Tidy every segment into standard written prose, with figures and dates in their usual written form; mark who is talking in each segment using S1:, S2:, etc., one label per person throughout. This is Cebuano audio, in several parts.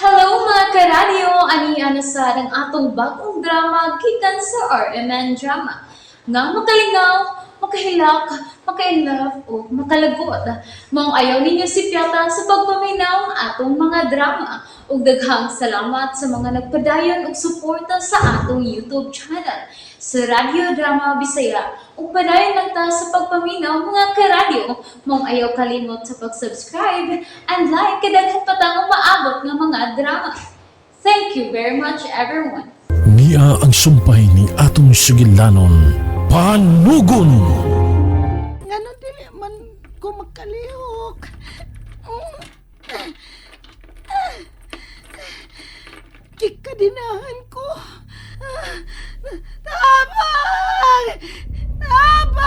S1: Hello, mga karadyo! Ani na sa ang atong bagong drama gikan sa RMN Drama nga makalingaw, makahilak, maka-inlove o makalagot. Maong ayaw ninyo sipyata sa pagpaminaw ang atong mga drama. Ug daghang salamat sa mga nagpadayon og suporta sa atong YouTube channel sa Radyo Drama Bisaya. Ug padayon lang ta sa pagpaminaw, mga karadyo. Maong ayaw kalimot sa pag-subscribe and like kay daghan pa tang umaabot nga mga drama. Thank you very much, everyone.
S2: Niya ang sumpay ni atong sugilanon, Panugon!
S3: Ngano dili man ko makalihok? Gikadinahan ko. Tabang! Tabang!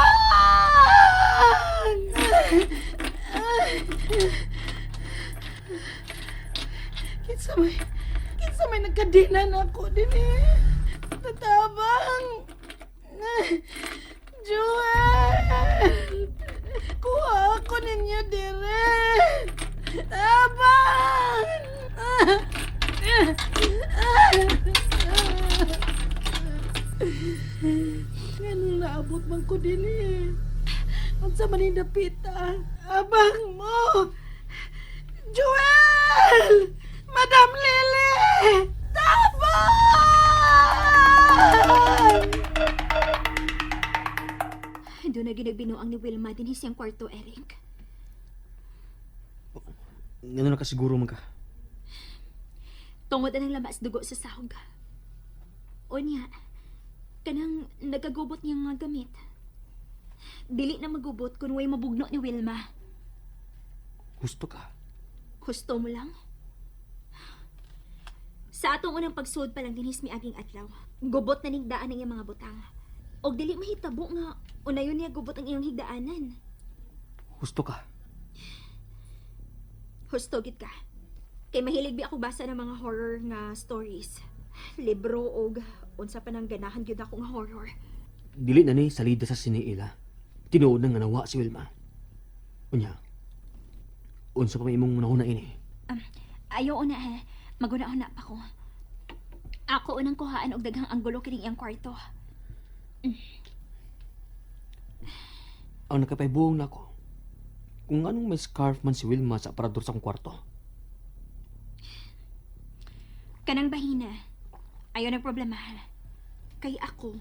S3: Kinsa may nagkadina na ako din eh. Tatabang! Joel! Kuha ako ninyo dire! Tabang! Nganong naabot man ko din eh. Unsa man ni dapita? Abang mo! Joel! Madam Lily! Tabang!
S4: Doon na ginagbinuang ni Wilma din siyang kwarto, Eric.
S5: Ngano nakasiguro man ka?
S4: Tungod anang lamas dugo sa sahog. O niya, kanang nagkagubot niya nga gamit. Dili na magubot kung way mabugno ni Wilma.
S5: Gusto ka.
S4: Gusto mo lang? Sa atong unang pagsuod pa lang dinis miaging adlaw, gubot na nigdaan ang iyang mga butang. Og dili mahitabo nga unayon niya gubot ang iyang higdaanan.
S5: Gusto ka.
S4: Husto gid ka. Kay mahilig bi ako basa ng mga horror nga stories. Libro og unsa pa nang ganahan gyud ako nga horror.
S5: Dili na ni salida sa siniila. Tinuod na nga nawa si Wilma. Unya. Unsa pa may imong nahuna ini?
S4: Ayaw una ha. Maguna-una pa ko. Ako unang kuhaan og daghang anggulo kining iyang kwarto.
S5: Ang nakapaybuong nako. Kung anong may scarf man si Wilma sa aparador sa akong kwarto.
S4: Kanang bahina. Ayaw ng problema. Kay ako,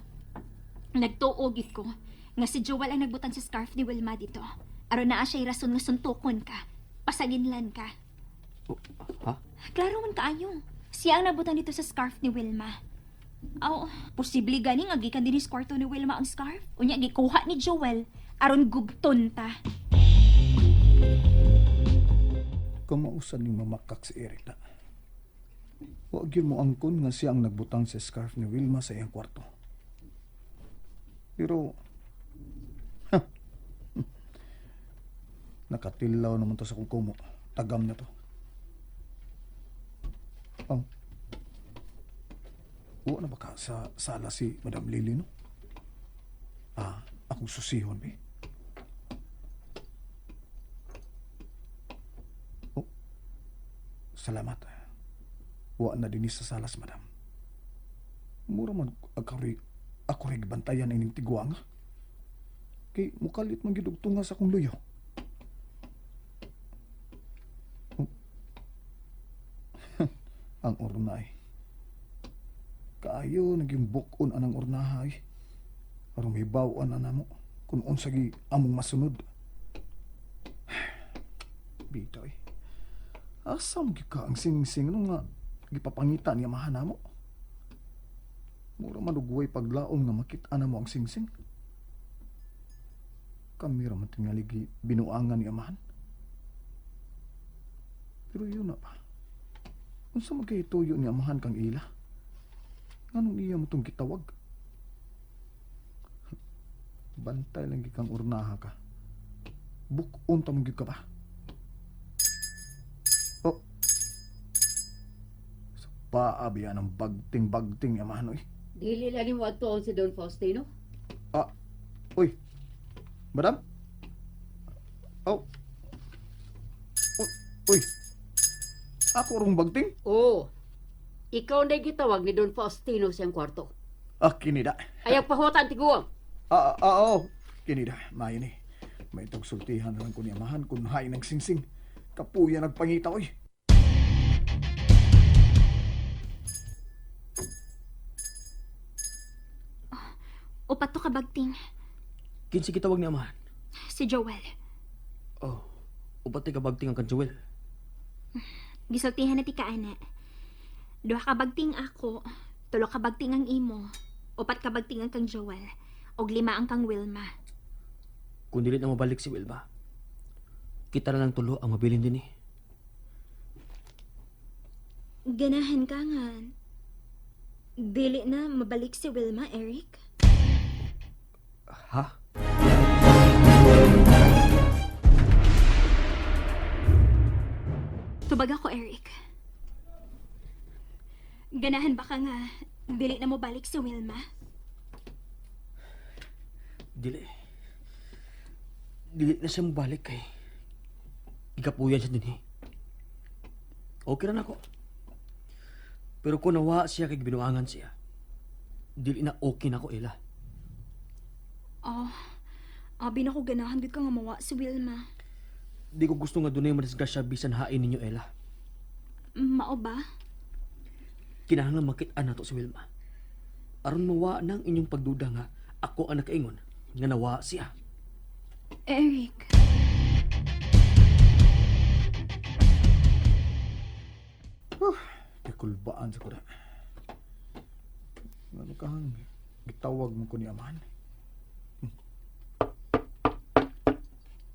S4: nagtuo gid ko nga si Joel ang nagbutang sa scarf ni Wilma dito. Aron naa siya'y rason nga suntukon ka. Pasaginlan ka.
S5: Oh, ha?
S4: Klaro man kaayo. Siya ang nabutan dito sa scarf ni Wilma. Aw, posible gani nga gikan dinhi sa kwarto ni Wilma ang scarf. Unya gikuha ni Joel aron gubton ta.
S6: Kamausan ning mamakak si Eric na. Wa gyud mo angkon nga siya ang nagbutang sa scarf ni Wilma sa iyang kwarto. Pero ha, nakatilaw naman to sa kong kumo. Tagam na to. Oh. Wa na ba ka sa sala si Madam Lily, no? Ah, akong susihon, be. Oh, salamat. Wa na dinhi sa salas, madam. Mura man ako rin bantayan ining tigwanga. Kay mukalit man gyud og tunga sa akong luyo. Oh. Ang orna ay. Kaayo naging bukon anang ornaha ay. Aron mibaw-an na namo kung unsa gi among masunod. Bitaw eh. Asa mo gyud ka ang sing-sing no nga gipapangita niya amahan namo? Mura man og way paglaom nga makit-an namo ang singsing. Kami ra man tingali gi binuangan ni amahan. Pero yun na pa. Unsa man kay tuyo ni amahan kang ila? Nganong iya mo tong gitawag? Bantay lang gyud kang urnaha ka. Buk-on ta mo gyud ka ba? Oh. Sa paa biya ng bagting-bagting ni amahan oy.
S7: Dili lagi mo adtoon si Don Faustino.
S6: Ah, uy. Madam? Oh. Uy. Ako rong bagting?
S7: Oo. Ikaw na gitawag ni Don Faustino siyang kwarto.
S6: Ah, kinida.
S7: Ayaw pahuwata ang tiguang.
S6: Ah, ah, ah, oo. Kinida, maayo ni. May sultihan na lang ko ni amahan kung hain ng singsing. Kapuya nagpangita, oy.
S4: Upat to ka bagting.
S5: Kinsa gitawag ni amahan?
S4: Si Joel.
S5: Oh, upat ka bagting ang kan Joel.
S4: Gisultihan na ti kaana. Duha ka bagting ako, tulo ka bagting ang imo, upat ka bagting ang kang Joel, og lima ang kang Wilma.
S5: Kung dili na mabalik si Wilma, kita na lang tulo ang mabilin din eh.
S4: Ganahan ka nga. Dili na mabalik si Wilma, Eric.
S5: Ha?
S4: Tubag ako, Eric. Ganahan ba ka nga dili na mobalik si Wilma?
S5: Dili. Dili na siya mabalik kay. Ikapuyan siya din eh. Okay ra nako. Pero kung nawa siya kay binuangan siya, dili na okay na ko ila.
S4: Oh, abi na ko ganahan gud ka nga mawa si Wilma.
S5: Di ko gusto nga dunay madisgrasya bisan hain ninyo Ella.
S4: Mao ba?
S5: Kinahanglan makit-an nato si Wilma. Aron mawa nang inyong pagduda nga ako ang nakaingon nga nawa siya.
S4: Eric.
S6: Kikulbaan sa kuda. Ano kahang gitawag mo ko ni amahan?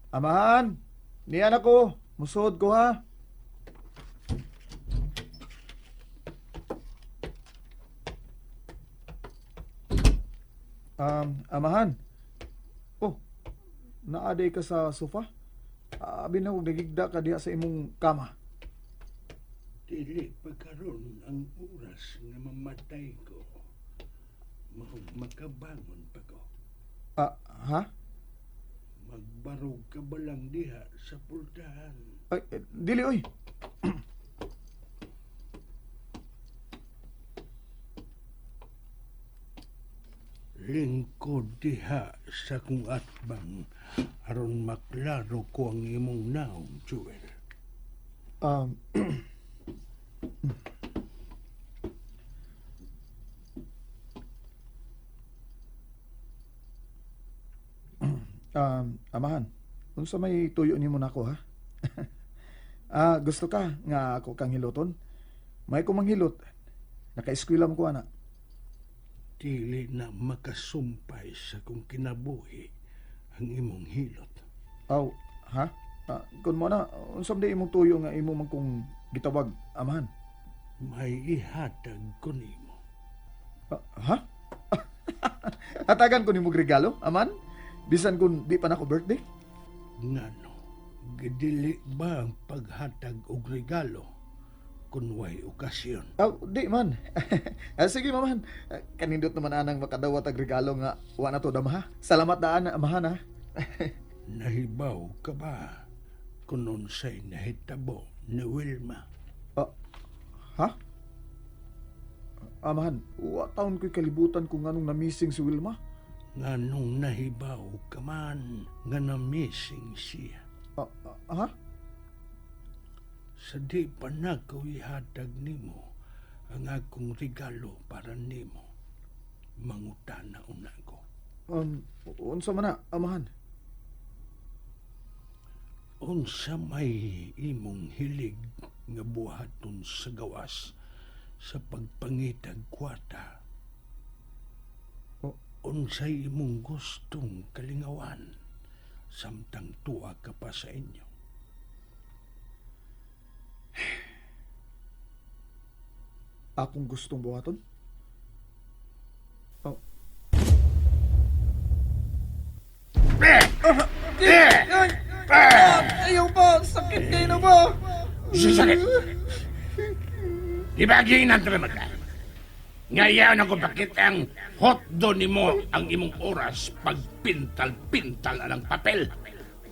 S6: Amahan! Niyan ako! Musuod ko ha! Amahan! Oh, naaday ka sa sofa? Abi na kong nagigda ka diha sa imong kama.
S8: Dili pa karon ang oras nga mamatay ko. Mao makabangon pa ko.
S6: Ah, ha?
S8: Magbarog ka ba lang diha sa pultahan?
S6: Ay, eh, dili oy.
S8: Lingkod diha sa kong atbang aron maklaro ko ang imong naong, Joel.
S6: Amahan, unsa may tuyo nimo nako ha? Ah, gusto ka nga ako kang hiluton? May ko manghilot. Naka-eskwela mo ko ana.
S8: Dili na makasumpay sa kong kinabuhi ang imong hilot.
S6: Aw, ha? Ah, kun mo na, unsa man di imong tuyo nga imo man kong gitawag, amahan?
S8: May ihatag ko nimo.
S6: Ah, ha? Hatagan ko nimo og regalo, aman? Bisan kun di pa nako birthday?
S8: Ngano, gidili ba ang paghatag og regalo kun way okasyon?
S6: Aw, di man. Ah, sige, mamahan. Ah, kanindot naman anang makadawat og regalo nga wa na to dama ha. Salamat daan, amahan ha.
S8: Nahibaw ka ba kung unsay nahitabo ni Wilma?
S6: Ah, ha? Amahan, wa taon ko'y kalibutan kung anong na-missing si Wilma.
S8: Nganong nahibaw ka man nga na-missing siya?
S6: Ah, ah, ha?
S8: Sa di pa nako ihatag nimo ang akong regalo para nimo. Mangutana una ko.
S6: Unsa man na, amahan?
S8: Unsa may imong hilig nga buhaton sa gawas sa pagpangitag kwarta?
S6: Oh.
S8: Unsay imong gustong kalingawan samtang tuwa ka pa sa inyo?
S6: Akong gustong buhaton? Oh. Ayaw ba? Sakit kayo na ba?
S9: Sakit! Di ba giinan ka? Ngayon ako bakit ang hot do nimo ang imong oras pag pintal-pintal ang papel.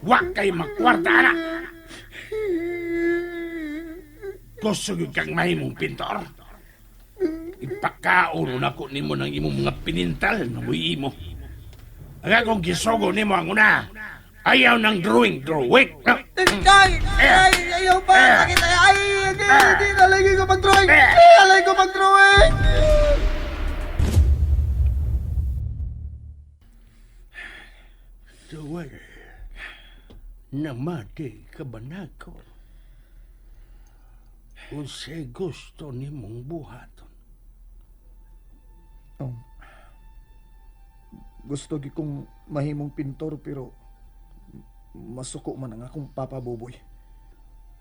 S9: Wa kay makwarta ana. Gusto gyud kang mahimong pintor. Ipakaon na ko nimo ng imong mga pinintal na mo'y imo. Ang akong gisugo nimo ang una. Ayaw ng drawing, drawing.
S10: Ay! Ay! Ayaw pa! Sakit! Ay! Ay! Hindi! Hindi! Alay ko mag-drawing! Alay ko mag-drawing!
S8: Joel, namati ka ba nako? Unsay gusto nimong buhaton?
S6: Oh. Gusto gi kong mahimong pintor pero masuko man ang akong papa Buboy.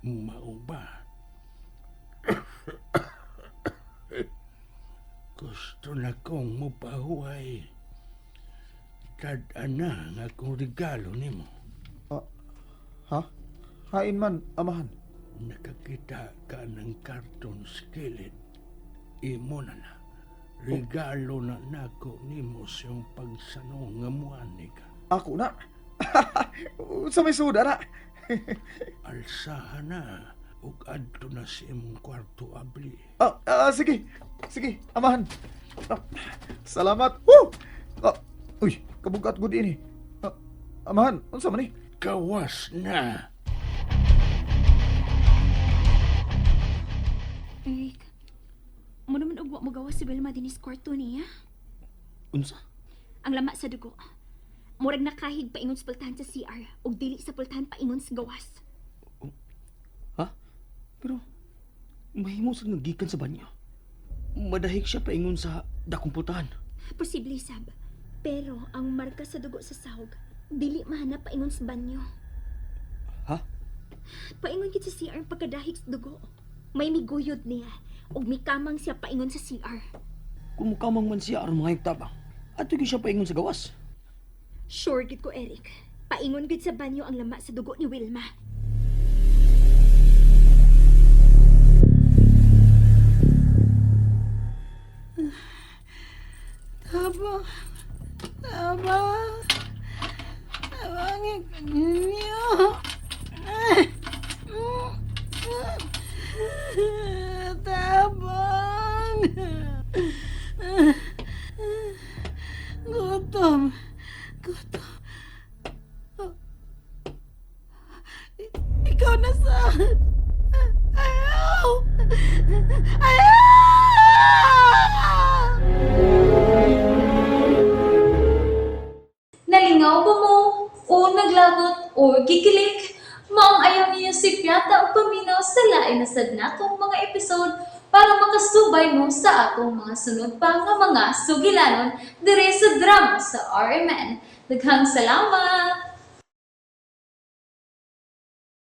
S8: Mao ba? Gusto na kong mupahuway. Tad-ana ang akong regalo nimo.
S6: Ah, ha? Hain man, amahan.
S8: Nakakita ka ng karton sa kilid. Imo na na. Regalo na nako nimo sa iyong pagsanong nga muani ka.
S6: Ako na. Sa may suda na.
S8: Alsahan na ug adto na sa imong kwarto abli.
S6: Ah, ah, sige. Sige, amahan. Ah, salamat. Woo! Ah, uy, kabugat gud ini. Ah, amahan, unsa man ni?
S8: Gawas na.
S4: Eric, mo naman ugwa mo gawa si Wilma dinis kwarto niya.
S5: Unsa?
S4: Ang lama sa dugo. Murag nakahig paingon sa pultahan sa CR ug dili sa pultahan paingon sa gawas.
S5: Ha? Pero, mahimo sa nagikan sa banyo. Madahig siya paingon sa dakong pultahan.
S4: Posible sab. Pero ang marka sa dugo sa sahog, dili mahanap paingon sa banyo.
S5: Ha?
S4: Paingon gid sa CR ang pagkadahig sa dugo. May miguyod niya ug mikamang siya paingon sa CR.
S5: Kung mukamang man siya aron mga tabang, ato gyud siya paingon sa gawas.
S4: Sure gid ko, Eric. Paingon gid sa banyo ang lama sa dugo ni Wilma.
S3: Tabang! Tabang! Tabangin ko ninyo! Tabang! Gutom! Gutom! Ikaw na sa... Ayaw! Ayaw!
S1: Nalingaw ba mo? O naglagot o gikilig? Maong ayaw niyo si Piata o paminaw sa lain na sad natong mga episode para makasubay mo sa atong mga sunod pa nga mga sugilanon dire sa drama sa RMN. Daghang salamat!